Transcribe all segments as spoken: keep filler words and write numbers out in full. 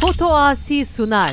Foto Asi sunar.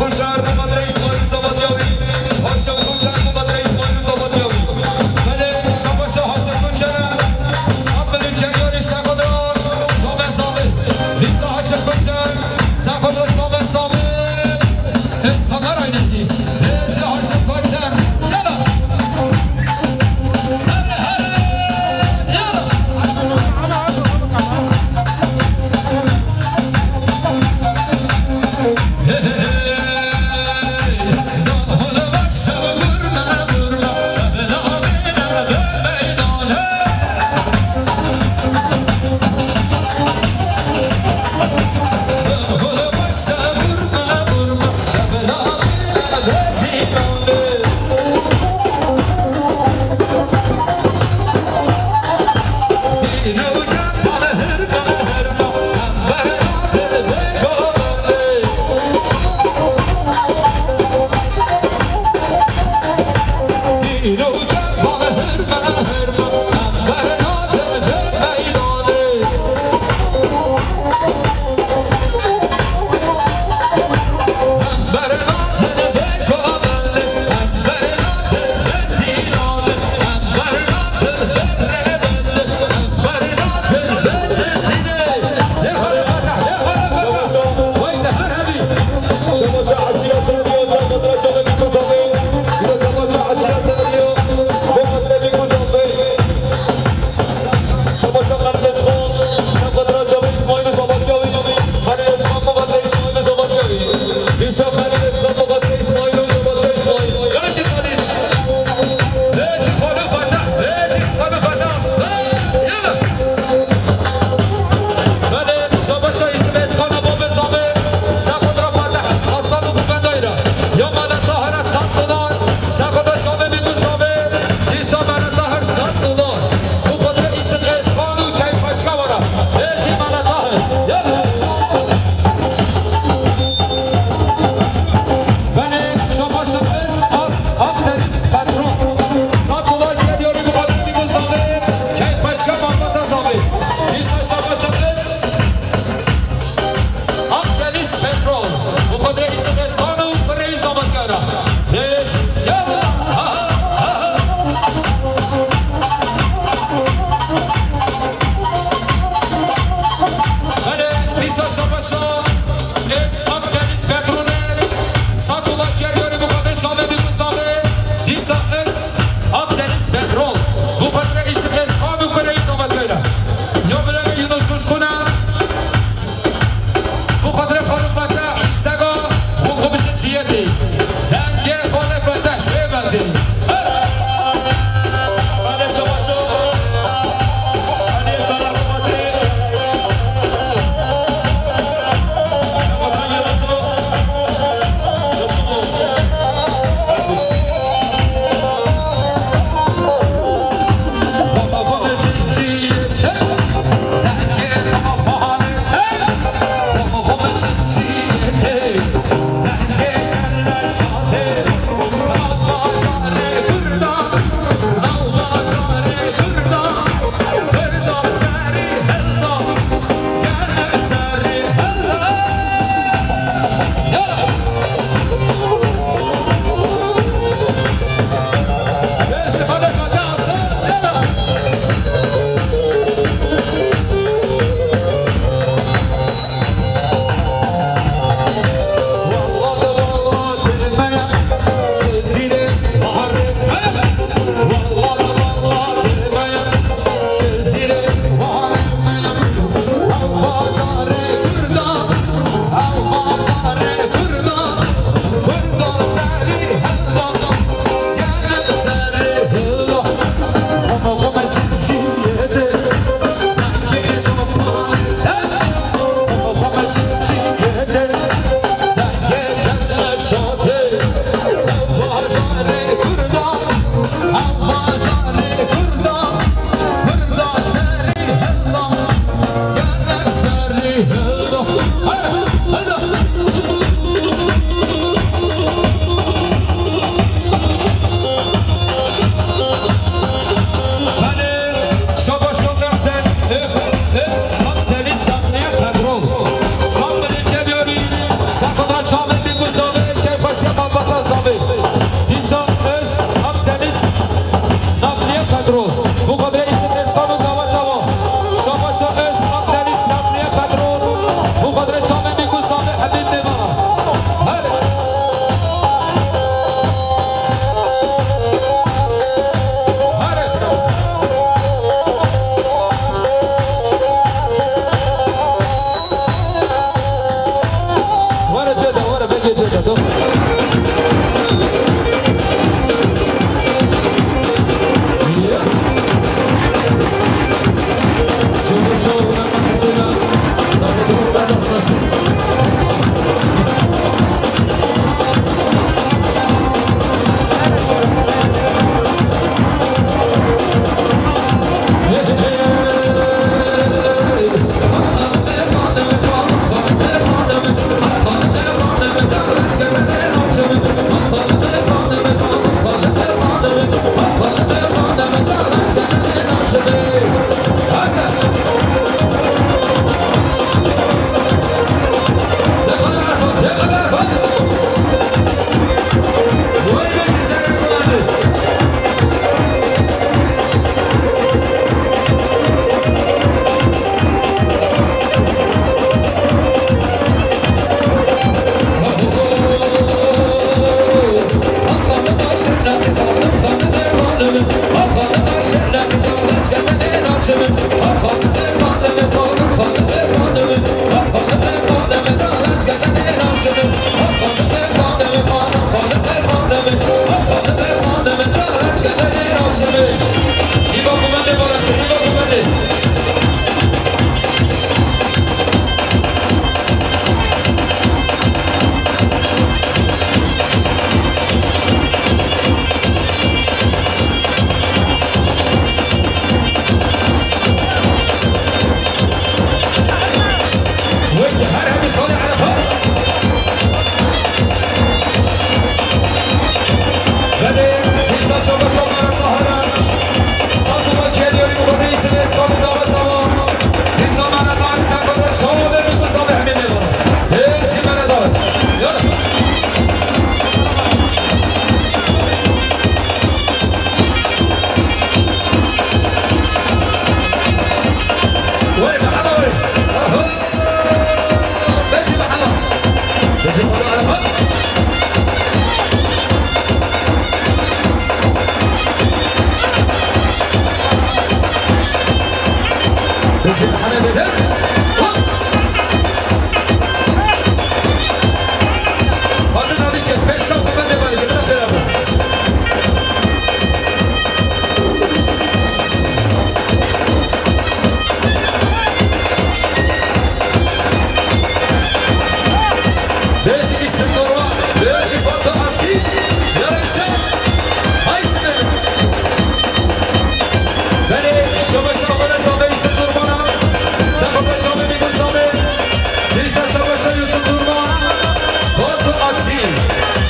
Koçer, Muhammed Reis, Mayruz Abadyavî. Haşim Koçer, Muhammed Reis, Mayruz Abadyavî. Belê, şabaşa Haşim Koçer. Saf bilin Keryarî Sefo da, Şaban Sabit. Lîsta Haşim Koçer, Sefo da Şaban Sabit. Ez Katar ailesi. Lîsta Haşim Koçer. Yala.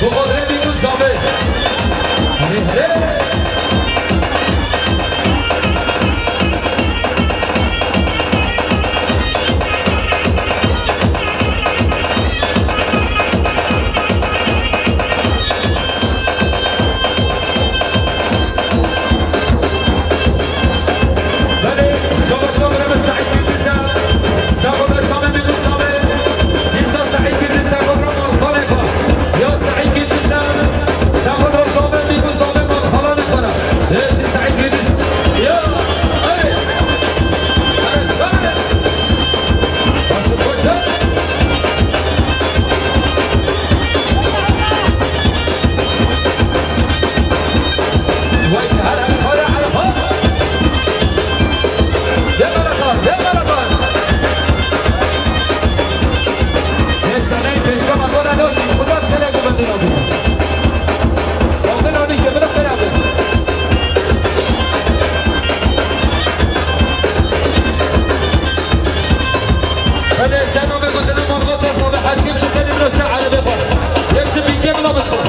Bi xwe dirê bî ku zavê. Hê, hê. Belê, şaba şaba re bi Seîd Girgizan. Sağ ol, Şamê Mîrgul Samê. Dîsa Seîd Girgizan, Kobra Malxanê xwe. Ya Seîd Girgizan. Sağ ol, Şamê Mîrgul Samê, Malxanê xwe. Eşî Seîd Girgiz. Ya, erê. Erê, çare. Başı koça. Vay, her, her, her, her, her. Yê meraqan, yê meraqan. Pêşdaneyê pêşkema xwe de not, xuda serê ku bendî nabû. Xwe nadî ke bira xera bû. Hadi sen o bir kutunu morgota sabi haçim çıkarım yoksa arabe koy. Yoksa bilge buna mı çık?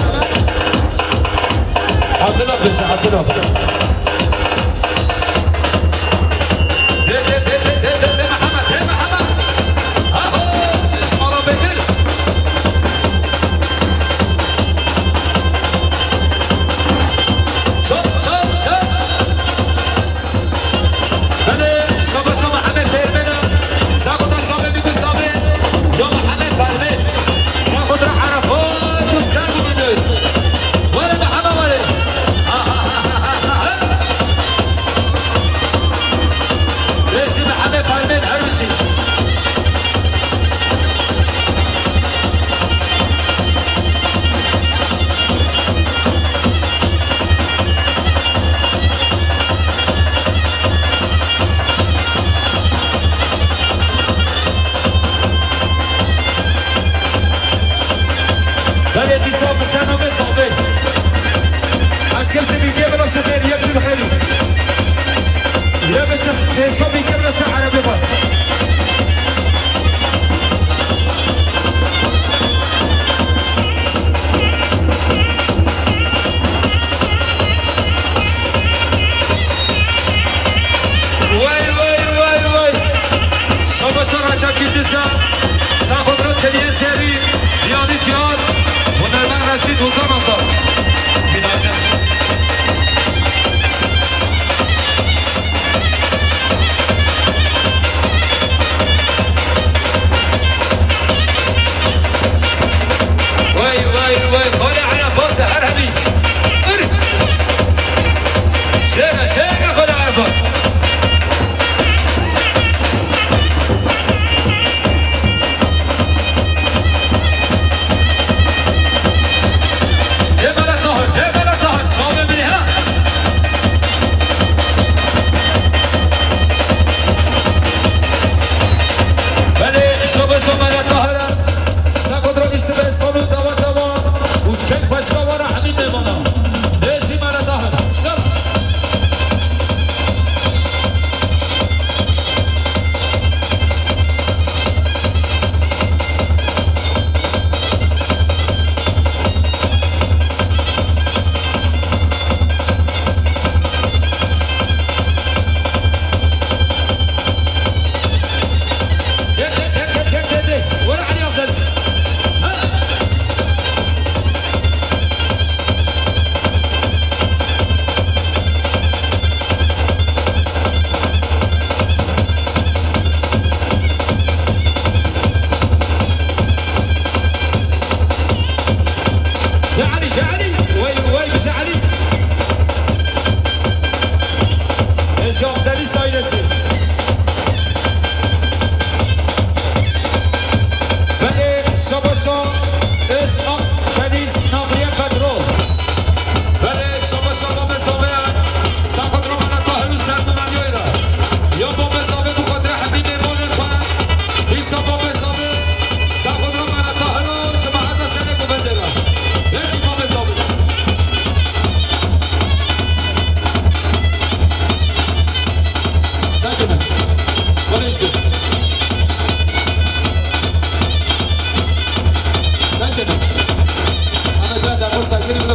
Abdullah Paşa, Abdullah. De, de, de, Muhammed, de, Muhammed. Aho, Arap Bekir. Çal, çal, çal. Belê, şaba şaba Hemed Fehmena. Sakuta şaba bir kız abi. Ya Muhammed Fehmi. Sakuta Arafat, sen bu müdür? Were Muhammed were. Ha, ha, ha.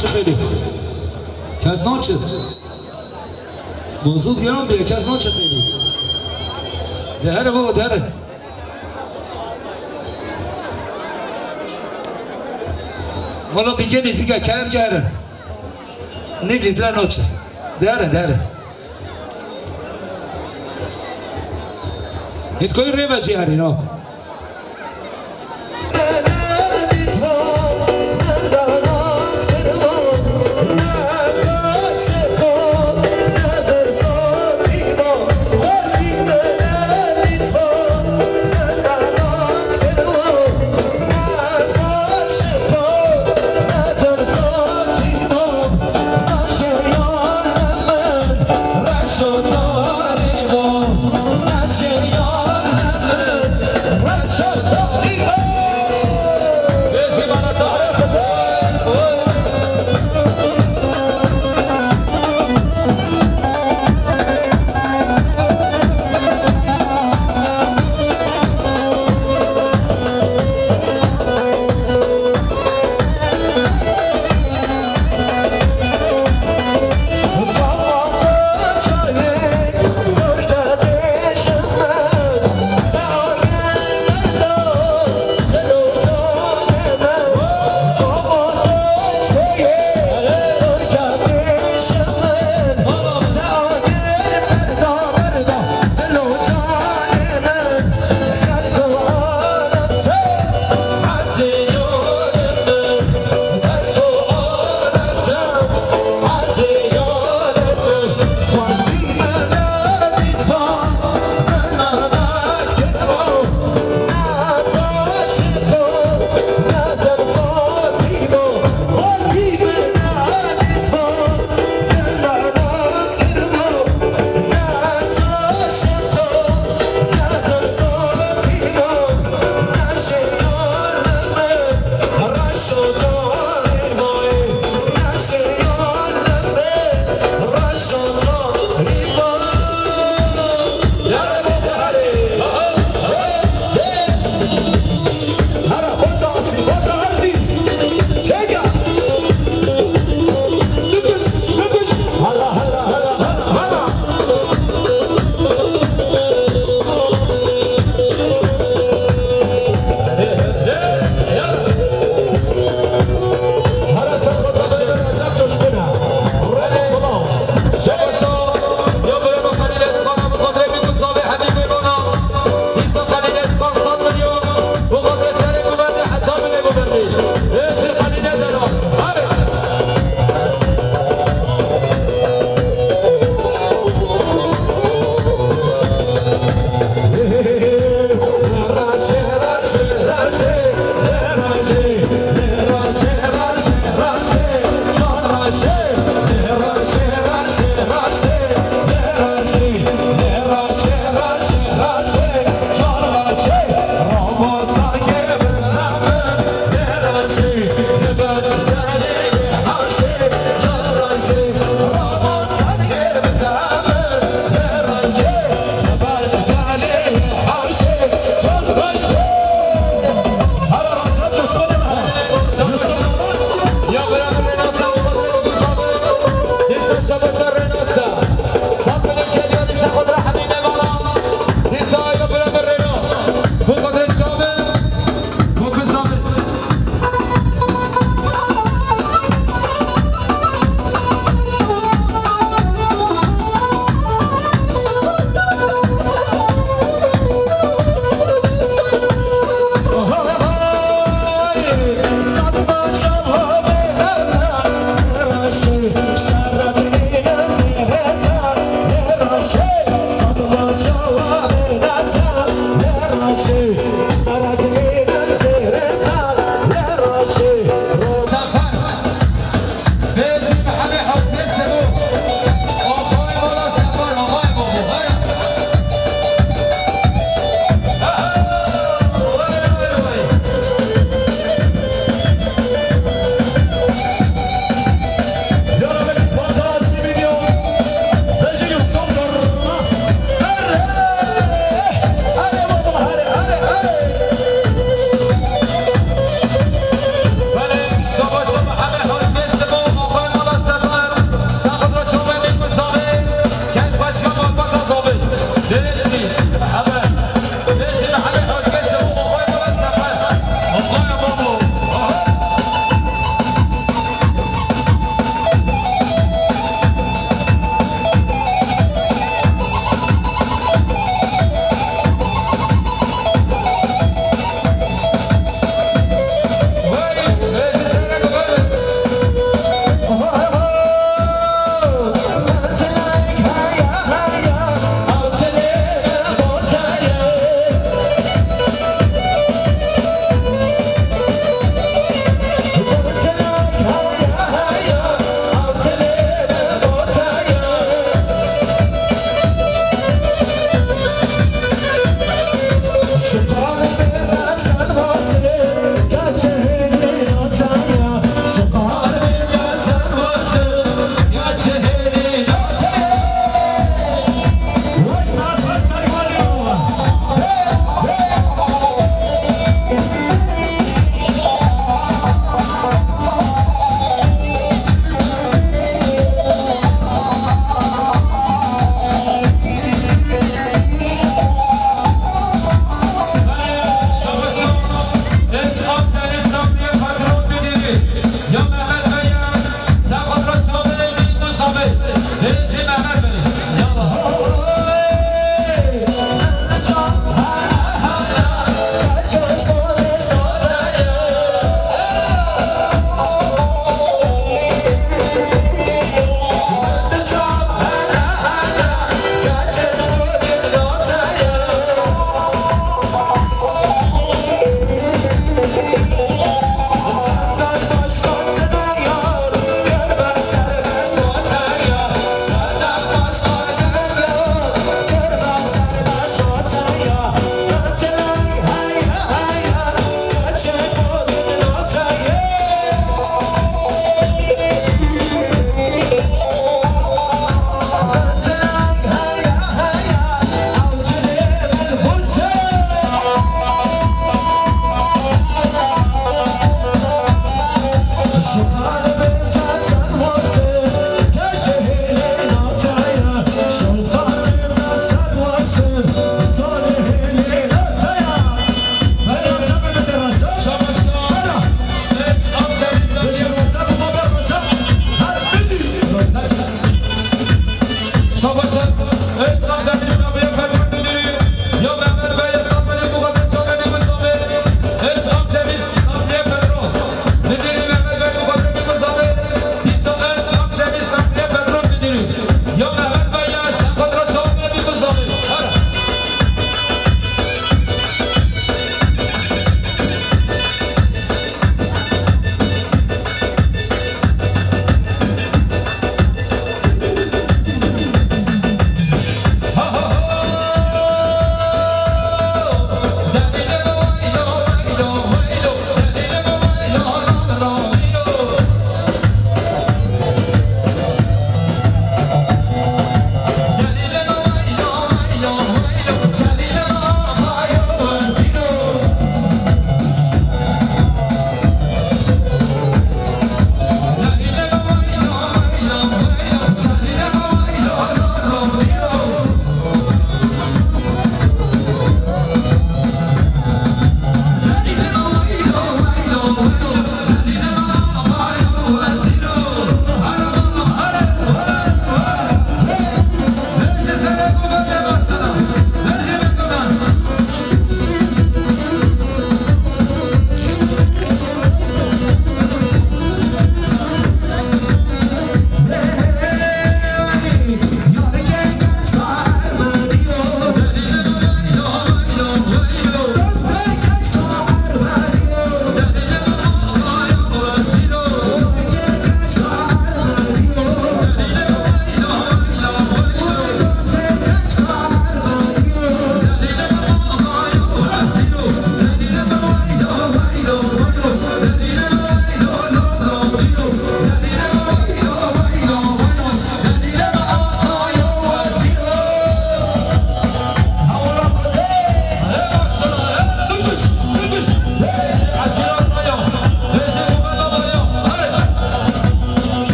Çi pêlî? Kes naçe. Mozû diyan bîye, kes naçe pêlî. De here baba, de here. Wala bîke nêzîka kerem ke here. Nîv lître naçe. De here, de here. Hêt koyî rê ve cî herî, no.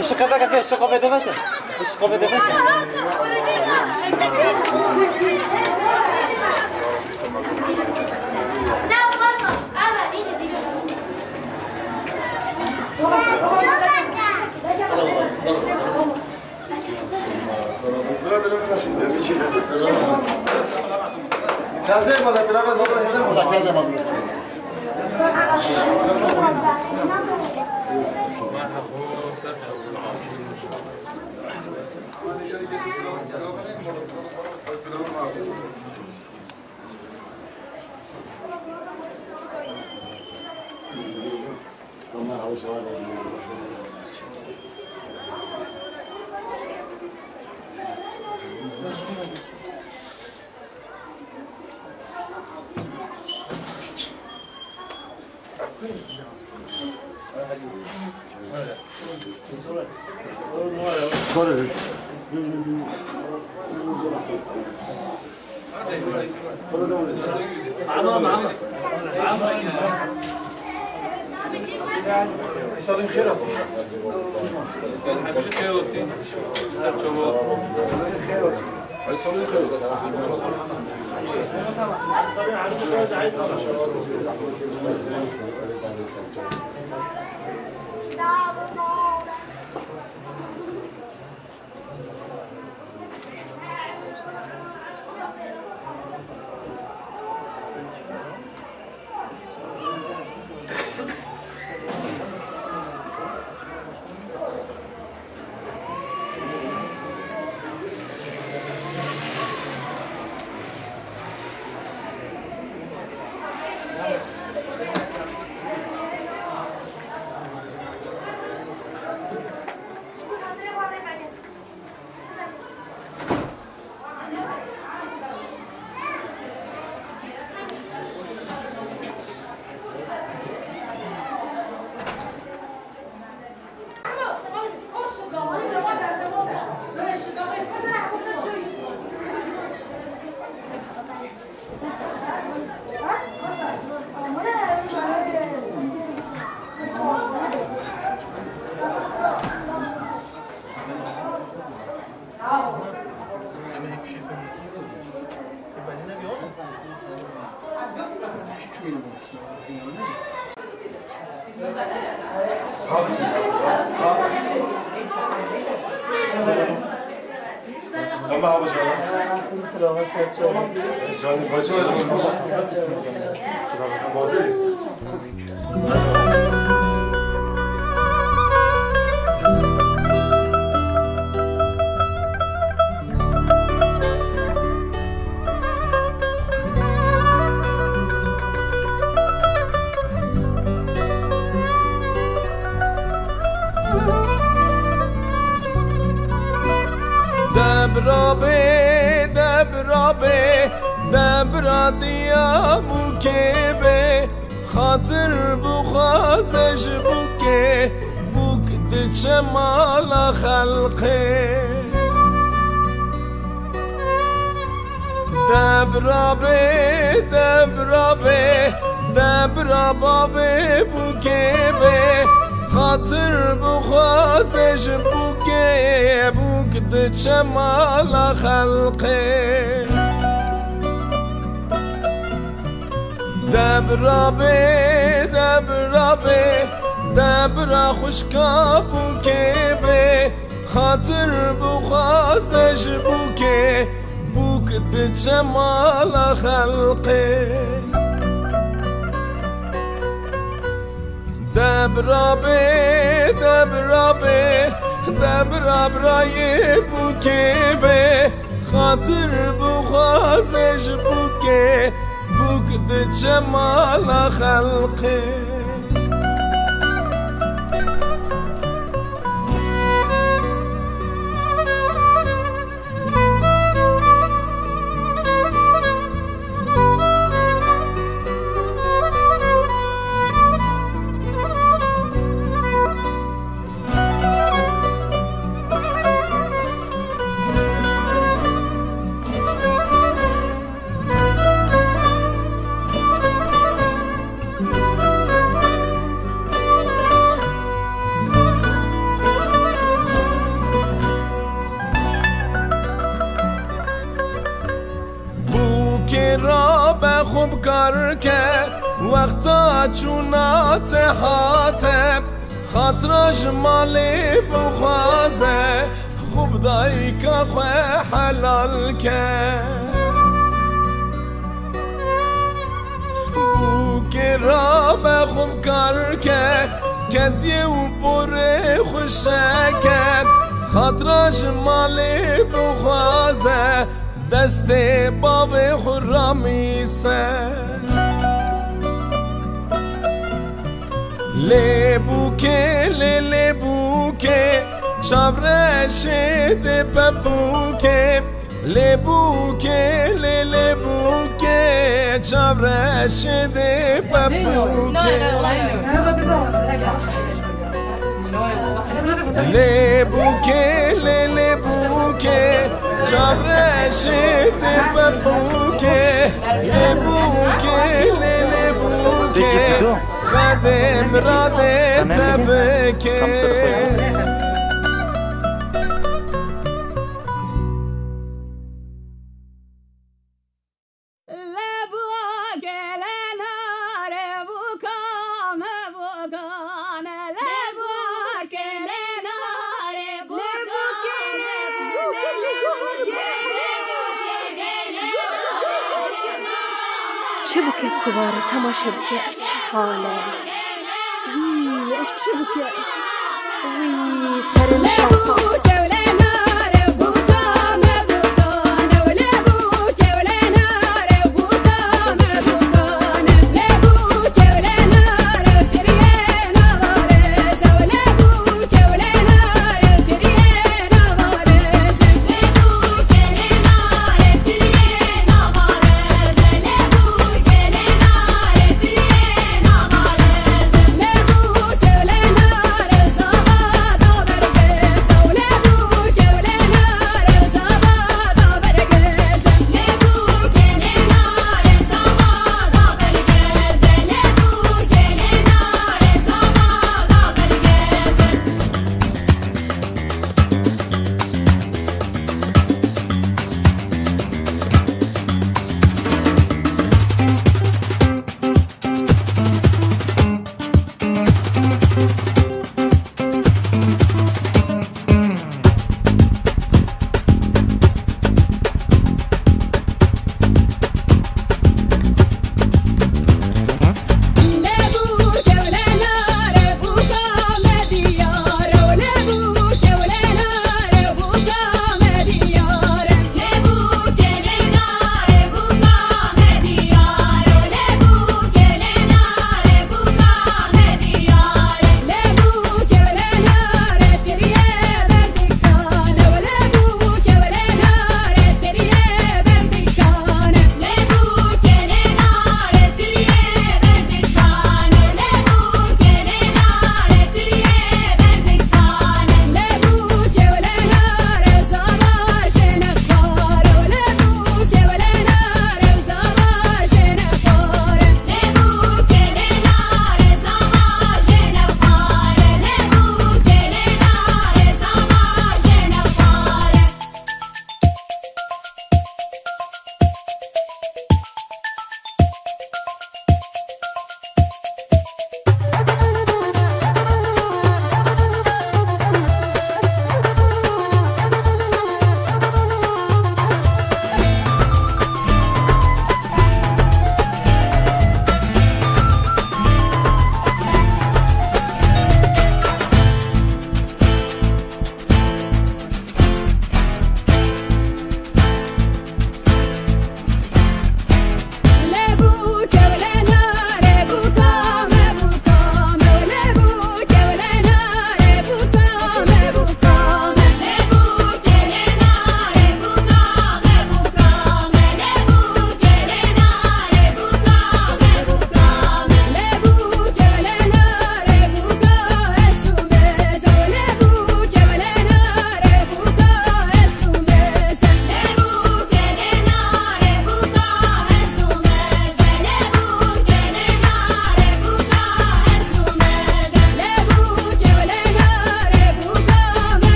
Işık kapat, kapıyı, ışık kapat, kapıyı. Işık kapat, kapıyı. Allah hoş geldin. Canım bacı hocam. Debra bê, debra bê, debra diya bûkê bê. Xatir bixwaze ji bûkê, bûk diçe mala xelqê. Debra bê, debra bê, debra bavê bûkê bê. Xatir bixwaze ji bûkê, bûk diçe mala xelqê. Debra bê, debra bê, debra xwişka bûkê bê. Xatir bixwaze ji bûkê, bûk diçe mala xelqê. Debra bê, debra bê, debra birayê bûkê bê. Xatir bixwaze ji bûkê, bûk diçe mala xelqê. Bûkê rabe xwe bi kar ke, wexta çûna te hate. Xatira ji malê bixwaze, xwe bi dayika xwe helal ke. Bûkê rabe xwe bi kar ke, keziyê û porê xwe şeke. Xatira ji malê bixwaze, destê bavê xwe ramîse. Lê bûkê, lê lê bûkê, çavreşê dê pepûkê. Lê bûkê, lê lê bûkê, çavreşê dê pepûkê. Lê bûkê, lê, lê bûkê, çavreşê dibe bûkê. Lê bûkê, lê, lê bûkê, Xwedê miradê te bike. Çi bike kubare, temaşe bike, ev çi hal e? Wî, ev çi bike? Wî, serê min şewqan.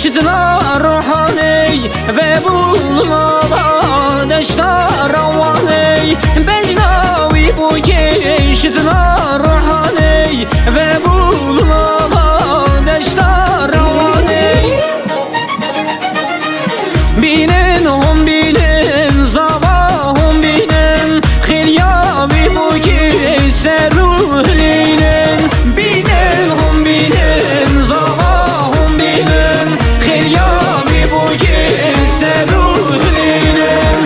Şitna ruhanê ve bû nava deşta rawanê. Bejna wî bûkê şitna ruhanê ve bû nava deşta rawanê. Bînin hûn bînin, zava hûn bînin, xêliya wî bûkê ser û hilînin. Bînin hûn bînin, zava hûn bînin, xêliya wî bûkê ser û hilînin.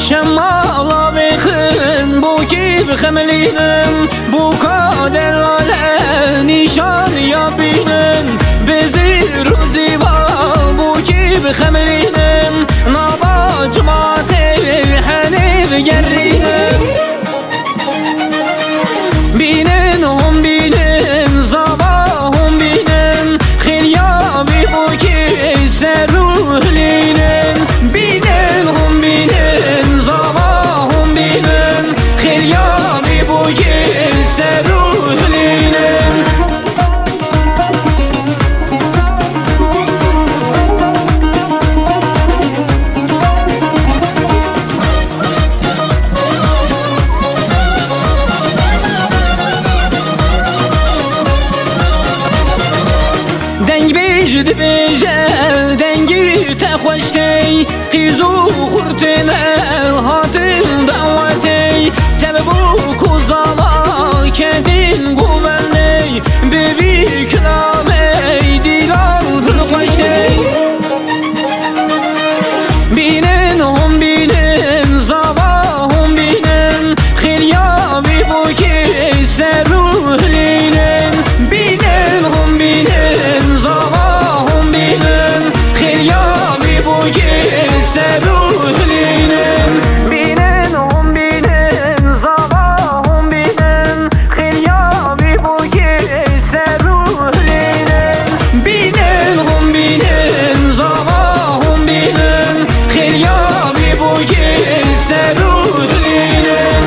Şemala bêxin bûkî bixemilînin, bûka delale nîşan ya bînin. Bi zîr û zîva bûkî bixemilînin, nava cimatê henê bigerînin. Bînin hûn bînin, zava hûn bînin, xêliya wî bûkê ser û hilînin. Bînin hûn bînin, zava hûn bînin, xêliya wî bûkê ser û hilînin. Dengbêj dibêje, dengî te xweş tê, qîz û xurtê me hatin dawetê. Tev bû ku zala kedîn guvenê, bi vî kilamê dîlan pir xweş tê. Bînin hûn bînin, zava hûn bînin, xêliya wî bûkê ser û hilînin. Bînin hûn bînin, zava hûn bînin, xêliya wî bûkê ser û hilînin. Bînin hûn bînin, zava hûn bînin, xêliya wî bûkê ser û hilînin. Bînin hûn bînin, zava hûn bînin, xêliya wî bûkê ser û hilînin.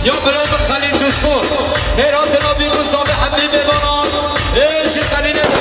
Ya birê min Xelîl Coşkun, hêratina bî ku zavê hemî mêvanan, ê ji Xelîlê de.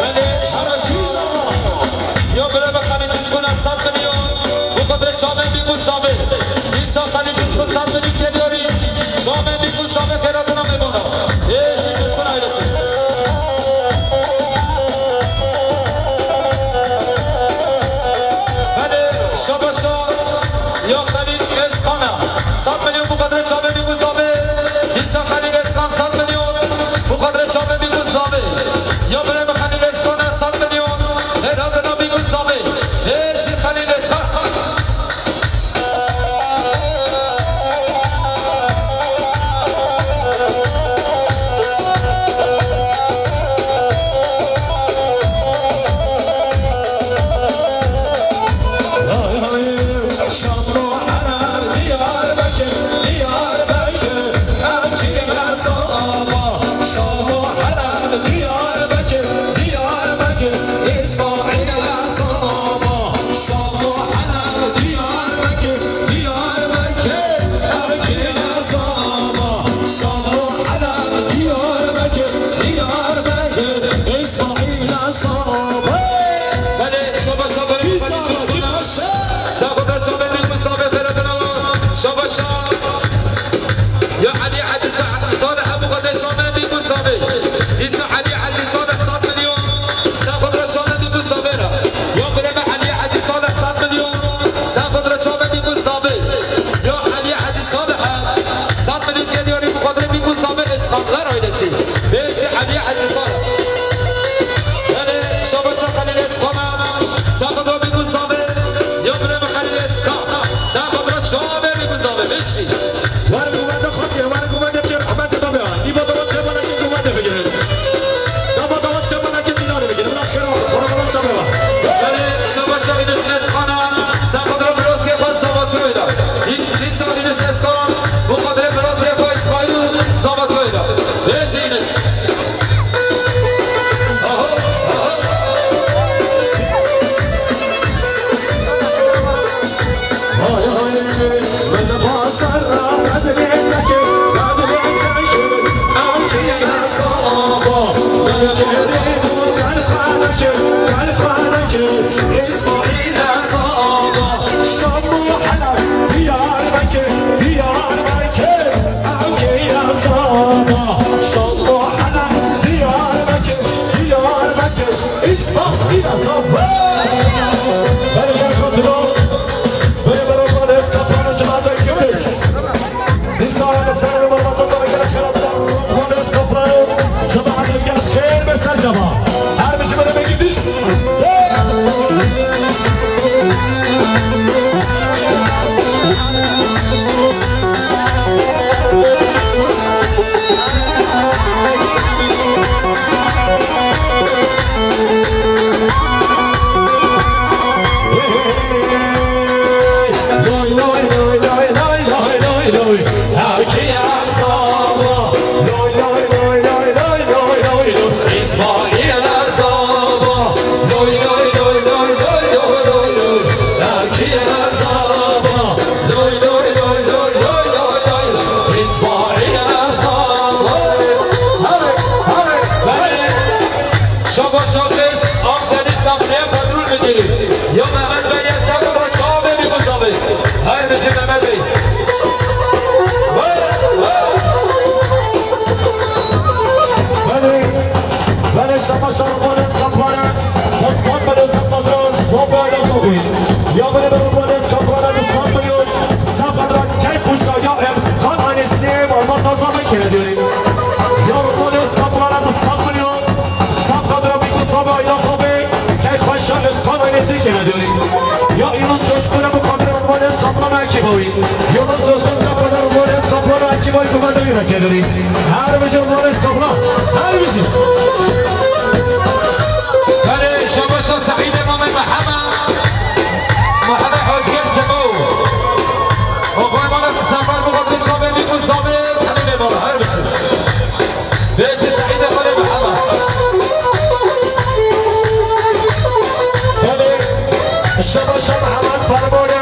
Belê, hera jî zava. Ya birê min Xelîl Coşkun sed milyon, bi qedrê çavên bî ku zavê. Dîsa Xelîl Coşkun sed milyon kê diyarî. Çavên bî ku zavê, hêratina mêvana. Ê ji Coşkun ailesi. Belê, şabaşa ya Xelîl Êzkan e. Sed milyon bi qedrê çavên bî ku zavê. Dîsa Xelîl Êzkan sed milyon bi qedrê çavên bî ku zavê. Ya birê min Xelîl Êzkan e, sed milyon. Hêratina bî ku zavê. Hêr ji Xelîl Êzkan. Belê, şabaşa, belê, şabaşa. Şabaşa. Ya Elî Hecî Sa-, Salih, bi qedrê çavên bî ku zavê. Dîsa Elî Hecî Salih sed milyon, ser qedrê çavên bî ku zavê re. Ya birê min Elî Hecî Salih sed milyon, ser qedrê çavên bî ku zavê. Ya Elî Hecî Salih, sed milyon kê diyarî bi qedrê bî ku zavê Êzkanlar ailesi. Bê ji Elî Hecî Salih. Belê, şabaşa Xelîl Êzkan e, ser qedrê bî ku zavê. Ya birê min Xelîl Êzkan, ser qedrê çavên bî ku zavê. Bê ji. Wer guvende xwe bigir, wer guvende bigir, Ehmed Baba. Nîba dawa çêma neke guvende bigir. Nîba dawa çêma neke dînarê bigir. Wela xêra, wela wela çavê wa. Belê, şabaşa Yunus Êzkan e, ser qedrê birozkê xwe Zavakoyê de. Dî-, dîsa Yunus Êzkan, bi qedrê birozkê xwe Îsmaîl Zavakoyê de. Bê ji Yunus. Diyarbekir, Diyarbekir, Ewkê ya zana, şazo hele Diyarbekir, Diyarbekir, İstanbul ya zana. Berber Kutlu, Berber Kutlu, Kaplanı Cemaat'e gidiyoruz. Dizayene sarı baba, baba, baba, baba, baba, Kaplanı Cemaat'e gel, xeyr ve sercama. Her bir şey böyle bir gidiş. Kere diyorî. Ya Rıdvan Özkaplan'a da saf milyon, saf kadro bir kusabe ayda sabe, kek başa Özkan ailesi kere diyorî. Ya Yunus Coşkun'a bu kadro Rıdvan Özkaplan'a ekip avi. Yunus Coşkun saf kadro Rıdvan Özkaplan'a ekip avi, bu kadro yine kere diyorî. Her bir şey Rıdvan Özkaplan, her bir şey. Hadi şabaşa Said Muhammed Muhammed. Muhammed Hacı Sebo. Oxoy bana sefer bu kadro şabe bir kusabe, hadi be bana, her bir şey. Bêjî Seîdê xwe lê Mihemed. Belê, şema şa Mihemed Parmana,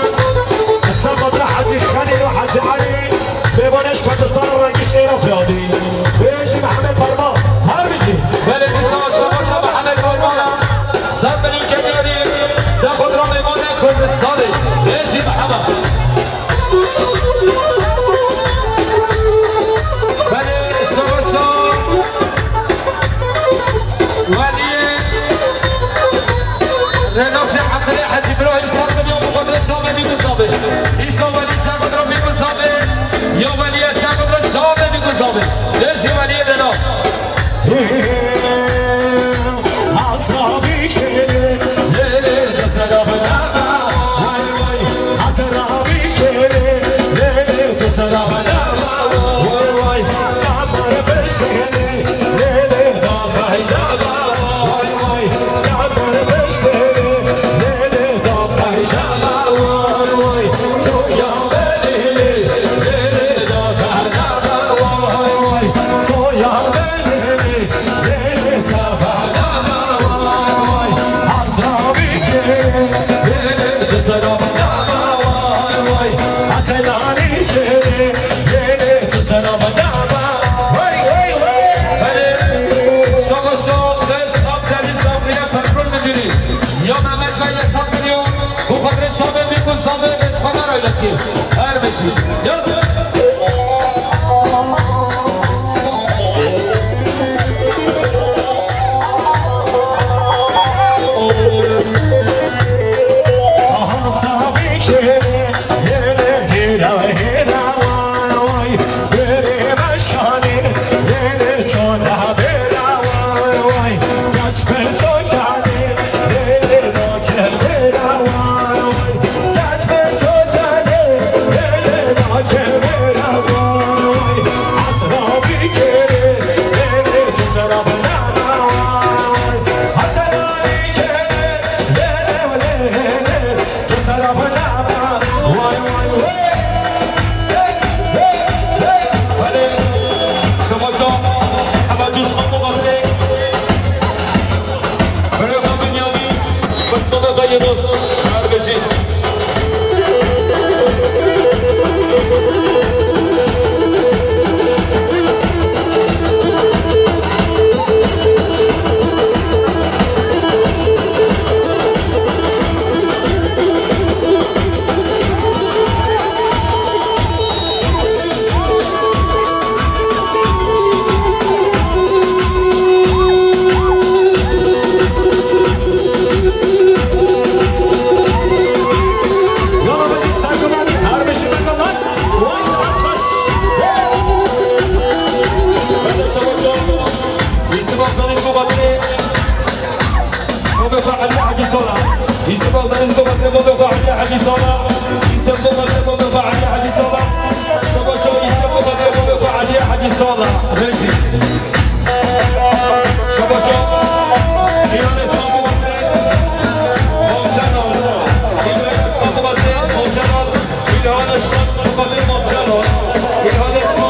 qisa Qadra Hecî Xelîl û Hecî Elî, mêvanê ji Kurdistana rengî şêra peyadî. Bêjî Mihemed Parma, her bijî. Belê, qisa şema şa Mihemed Parmana, ser binî kenarî, ser xwe dira mêvanê Kurdistanê. Bêjî Mihemed. Belê, şeweşa weliyê Rênasê Eqilê Hecî Îbrahîm ser milyon bi xwe çavê bî ku zavê. Îsa welî ser xwe dira bî ku zavê. Ya weliyê ser xwe dira çavê bî ku zavê. Dê jî weliyê dêna. Şabaşa, Rêz Kaptanî Sabriye Ferkur Müdürü. Ya Mehmet Bey ya Sabriyo, bu kadar çabuk bir kutsadı Rêz Kadar ailesi. Her beşi. Ya Belê, şebaşa, hema cûş xwe xwe batirê. Berê xwe Binyamîn, Mustafa Yunus, her bijî. Yusuf Aktan'ın bu batırı. Mustafa Ali Hacı Sala. Yusuf Aktan'ın bu batırı Mustafa Ali Hacı Sala. Yusuf bu batırı Mustafa Ali Hacı Sala. Şabaşa Yusuf bu batırı Mustafa Ali Hacı Sala. Reji. Şabaşa. İlhan Esma bu batırı. Movşan Arsa. İlhan Esma bu batırı Movşan Arsa. İlhan Esma bu batırı Movşan Arsa. İlhan Esma.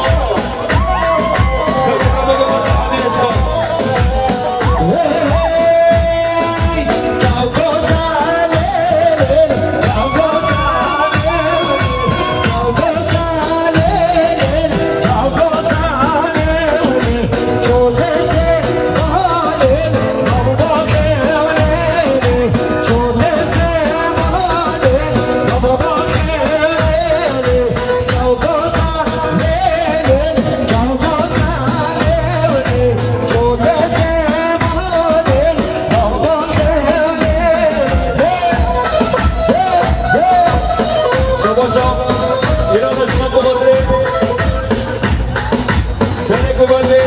Belê ku belê,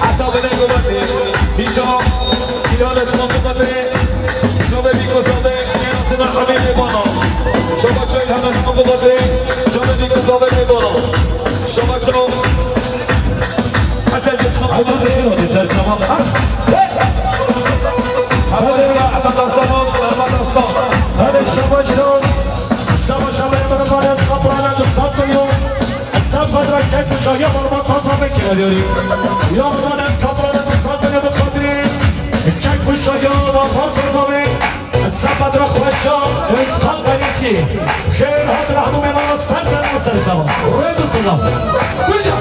heta belê ku belê. Dîsa, îlan esma ku belê. Şovê bî ku şovê, yena tina Hamîdê bana. Şova şoy heme esma ku belê. Şovê bî ku şovê bê bana. Şova şov. Hesen Hadi de şunu de ser çabuk. Hadi ya, Ahmet Aslan, Ahmet Aslan. Hadi şova şov. Şova şov, Ahmet Aslan, Ahmet Aslan. Sen Bedra kek şahya maluma taza bekle diyorum. Yoldan et kaplanı bu satını bu kadri. Kek bu şahya maluma taza be. Sen Bedra Xweşa, Özkan Denizli. Xeyr hat rahmu memana sen sen bu ser şama. Röydü sıla. Kuca.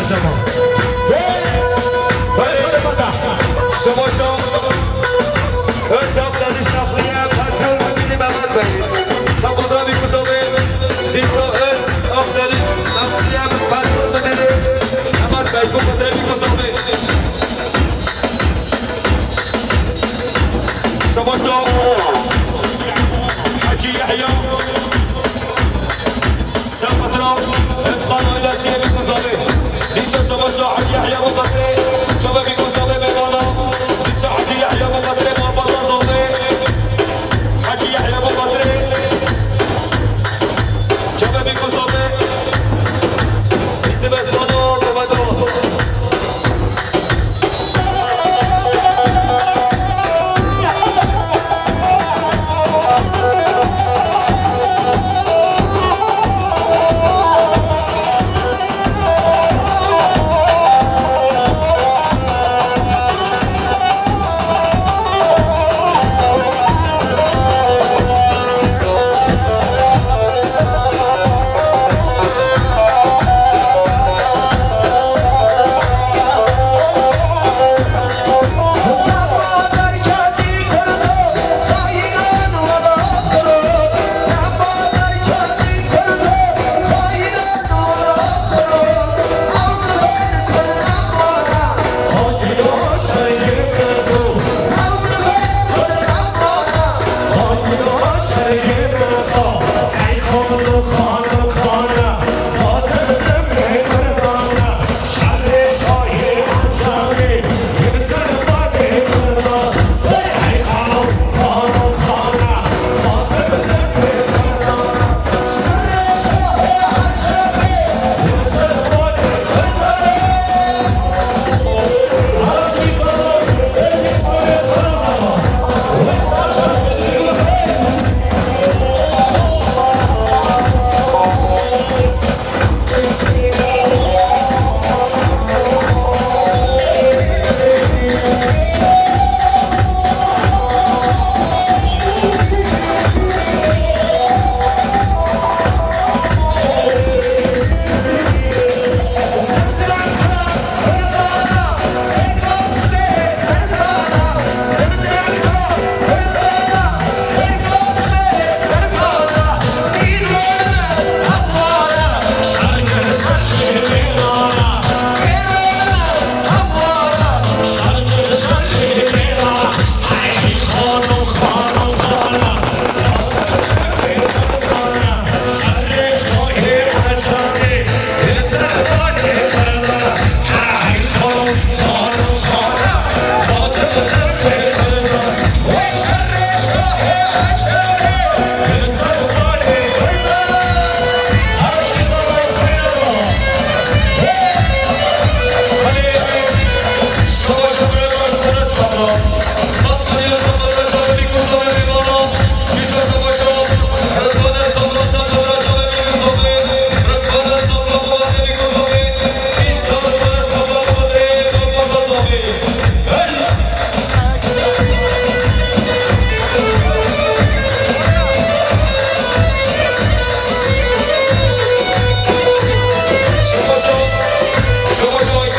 Şema. Hey! Hey! Şema şo. Öz